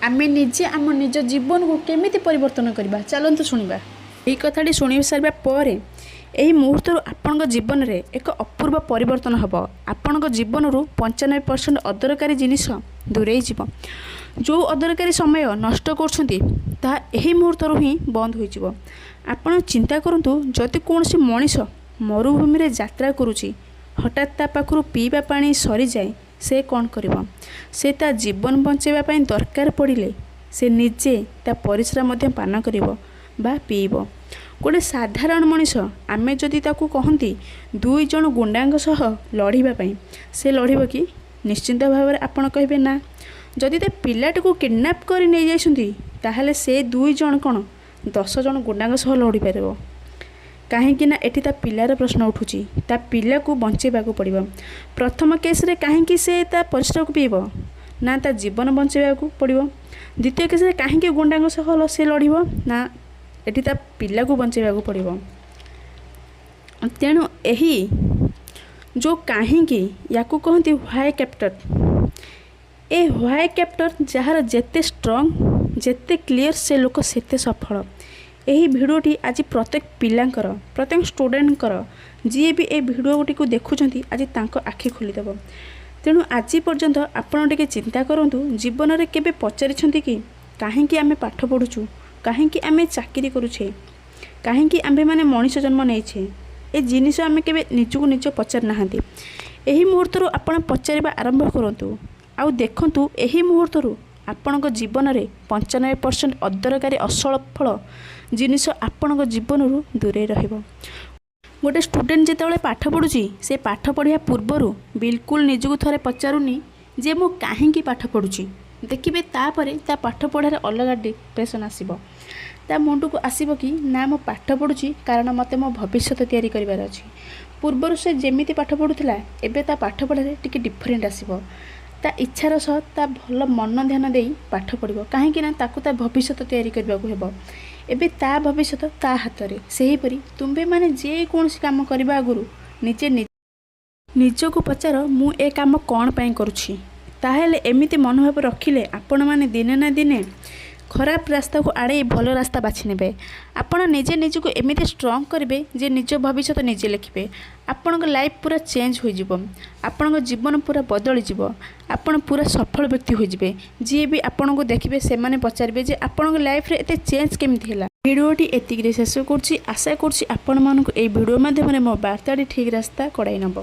ଆମେ ନିଜେ ଆମ ନିଜ ଜୀବନକୁ କେମିତି ପରିବର୍ତ୍ତନ କରିବା, ଚାଲନ୍ତୁ ଶୁଣିବା। ଏହି କଥାଟି ଶୁଣି ସାରିବା ପରେ ଏହି ମୁହୂର୍ତ୍ତରୁ ଆପଣଙ୍କ ଜୀବନରେ ଏକ ଅପୂର୍ବ ପରିବର୍ତ୍ତନ ହେବ। ଆପଣଙ୍କ ଜୀବନରୁ 95% ଅଦରକାରୀ ଜିନିଷ ଦୂରେଇ ଯିବ। ଯେଉଁ ଅଦରକାରୀ ସମୟ ନଷ୍ଟ କରୁଛନ୍ତି, ତାହା ଏହି ମୁହୂର୍ତ୍ତରୁ ହିଁ ବନ୍ଦ ହୋଇଯିବ। ଆପଣ ଚିନ୍ତା କରନ୍ତୁ, ଯଦି କୌଣସି ମଣିଷ ମରୁଭୂମିରେ ଯାତ୍ରା କରୁଛି, ହଠାତ୍ ତା ପାଖରୁ ପିଇବା ପାଣି ସରିଯାଏ, ସେ କ'ଣ କରିବ? ସେ ତା ଜୀବନ ବଞ୍ଚାଇବା ପାଇଁ ଦରକାର ପଡ଼ିଲେ ସେ ନିଜେ ତା ପରିସ୍ରା ମଧ୍ୟ ପାନ କରିବ ବା ପିଇବ। ଗୋଟେ ସାଧାରଣ ମଣିଷ, ଆମେ ଯଦି ତାକୁ କହନ୍ତି ଦୁଇ ଜଣ ଗୁଣ୍ଡାଙ୍କ ସହ ଲଢ଼ିବା ପାଇଁ, ସେ ଲଢ଼ିବ କି? ନିଶ୍ଚିନ୍ତ ଭାବରେ ଆପଣ କହିବେ ନା। ଯଦି ତା ପିଲାଟିକୁ କିଡ଼ନାପ୍ କରି ନେଇଯାଇଛନ୍ତି, ତାହେଲେ ସେ ଦୁଇ ଜଣ କ'ଣ, 10 ଜଣ ଗୁଣ୍ଡାଙ୍କ ସହ ଲଢ଼ିପାରିବ। କାହିଁକି ନା ଏଠି ତା ପିଲାର ପ୍ରଶ୍ନ ଉଠୁଛି, ତା ପିଲାକୁ ବଞ୍ଚେଇବାକୁ ପଡ଼ିବ। ପ୍ରଥମ କେସ୍ରେ କାହିଁକି ସେ ତା ପରିସ୍ରାକୁ ପିଇବ? ନା, ତା ଜୀବନ ବଞ୍ଚେଇବାକୁ ପଡ଼ିବ। ଦ୍ୱିତୀୟ କେସ୍ରେ କାହିଁକି ଗୁଣ୍ଡାଙ୍କ ସହ ସେ ଲଢ଼ିବ? ନା, ଏଠି ତା ପିଲାକୁ ବଞ୍ଚେଇବାକୁ ପଡ଼ିବ। ତେଣୁ ଏହି ଯେଉଁ କାହିଁକି, ୟାକୁ କହନ୍ତି why factor. A why factor ଯାହାର ଯେତେ ଷ୍ଟ୍ରଙ୍ଗ, ଯେତେ କ୍ଲିଅର୍, ସେ ଲୋକ ସେତେ ସଫଳ। ଏହି ଭିଡ଼ିଓଟି ଆଜି ପ୍ରତ୍ୟେକ ପିଲାଙ୍କର, ପ୍ରତ୍ୟେକ ଷ୍ଟୁଡ଼େଣ୍ଟଙ୍କର, ଯିଏ ବି ଏ ଭିଡ଼ିଓଟିକୁ ଦେଖୁଛନ୍ତି, ଆଜି ତାଙ୍କ ଆଖି ଖୋଲିଦେବ। ତେଣୁ ଆଜି ପର୍ଯ୍ୟନ୍ତ ଆପଣ ଟିକେ ଚିନ୍ତା କରନ୍ତୁ, ଜୀବନରେ କେବେ ପଚାରିଛନ୍ତି କି କାହିଁକି ଆମେ ପାଠ ପଢ଼ୁଛୁ? କାହିଁକି ଆମେ ଚାକିରି କରୁଛେ? କାହିଁକି ଆମ୍ଭେମାନେ ମଣିଷ ଜନ୍ମ ନେଇଛେ? ଏ ଜିନିଷ ଆମେ କେବେ ନିଜକୁ ନିଜ ପଚାରି ନାହାନ୍ତି। ଏହି ମୁହୂର୍ତ୍ତରୁ ଆପଣ ପଚାରିବା ଆରମ୍ଭ କରନ୍ତୁ ଆଉ ଦେଖନ୍ତୁ, ଏହି ମୁହୂର୍ତ୍ତରୁ ଆପଣଙ୍କ ଜୀବନରେ 95% ଅଦରକାରୀ, ଅସଫଳ ଜିନିଷ ଆପଣଙ୍କ ଜୀବନରୁ ଦୂରେଇ ରହିବ। ଗୋଟେ ଷ୍ଟୁଡ଼େଣ୍ଟ ଯେତେବେଳେ ପାଠ ପଢ଼ୁଛି, ସେ ପାଠ ପଢ଼ିବା ପୂର୍ବରୁ ବିଲକୁଲ ନିଜକୁ ଥରେ ପଚାରୁନି ଯେ ମୁଁ କାହିଁକି ପାଠ ପଢ଼ୁଛି? ଦେଖିବେ, ତାପରେ ତା ପାଠ ପଢ଼ାରେ ଅଲଗା ଡିପ୍ରେସନ୍ ଆସିବ। ତା ମୁଣ୍ଡକୁ ଆସିବ କି ନା, ମୁଁ ପାଠ ପଢ଼ୁଛି କାରଣ ମୋତେ ମୋ ଭବିଷ୍ୟତ ତିଆରି କରିବାର ଅଛି। ପୂର୍ବରୁ ସେ ଯେମିତି ପାଠ ପଢ଼ୁଥିଲା, ଏବେ ତା ପାଠ ପଢ଼ାରେ ଟିକେ ଡିଫରେଣ୍ଟ ଆସିବ। ତା ଇଚ୍ଛାର ସହ, ତା ଭଲ ମନ ଧ୍ୟାନ ଦେଇ ପାଠ ପଢ଼ିବ। କାହିଁକି ନା ତାକୁ ତା ଭବିଷ୍ୟତ ତିଆରି କରିବାକୁ ହେବ। ଏବେ ତା ଭବିଷ୍ୟତ ତା ହାତରେ। ସେହିପରି ତୁମ୍ଭେମାନେ ଯେକୌଣସି କାମ କରିବା ଆଗରୁ ନିଜେ ନିଜକୁ ପଚାର, ମୁଁ ଏ କାମ କ'ଣ ପାଇଁ କରୁଛି? ତାହେଲେ ଏମିତି ମନୋଭାବ ରଖିଲେ ଆପଣମାନେ ଦିନେ ନା ଦିନେ ଖରାପ ରାସ୍ତାକୁ ଆଡ଼େଇ ଭଲ ରାସ୍ତା ବାଛି ନେବେ। ଆପଣ ନିଜେ ନିଜକୁ ଏମିତି ଷ୍ଟ୍ରଙ୍ଗ କରିବେ ଯେ ନିଜ ଭବିଷ୍ୟତ ନିଜେ ଲେଖିବେ। ଆପଣଙ୍କ ଲାଇଫ୍ ପୁରା ଚେଞ୍ଜ ହୋଇଯିବ। ଆପଣଙ୍କ ଜୀବନ ପୁରା ବଦଳିଯିବ। ଆପଣ ପୁରା ସଫଳ ବ୍ୟକ୍ତି ହୋଇଯିବେ। ଯିଏ ବି ଆପଣଙ୍କୁ ଦେଖିବେ, ସେମାନେ ପଚାରିବେ ଯେ ଆପଣଙ୍କ ଲାଇଫ୍ରେ ଏତେ ଚେଞ୍ଜ କେମିତି ହେଲା? ଭିଡ଼ିଓଟି ଏତିକିରେ ଶେଷ କରୁଛି। ଆଶା କରୁଛି ଆପଣମାନଙ୍କୁ ଏହି ଭିଡ଼ିଓ ମାଧ୍ୟମରେ ମୋ ବାର୍ତ୍ତାଟି ଠିକ୍ ରାସ୍ତା କଢ଼ାଇ ନେବ।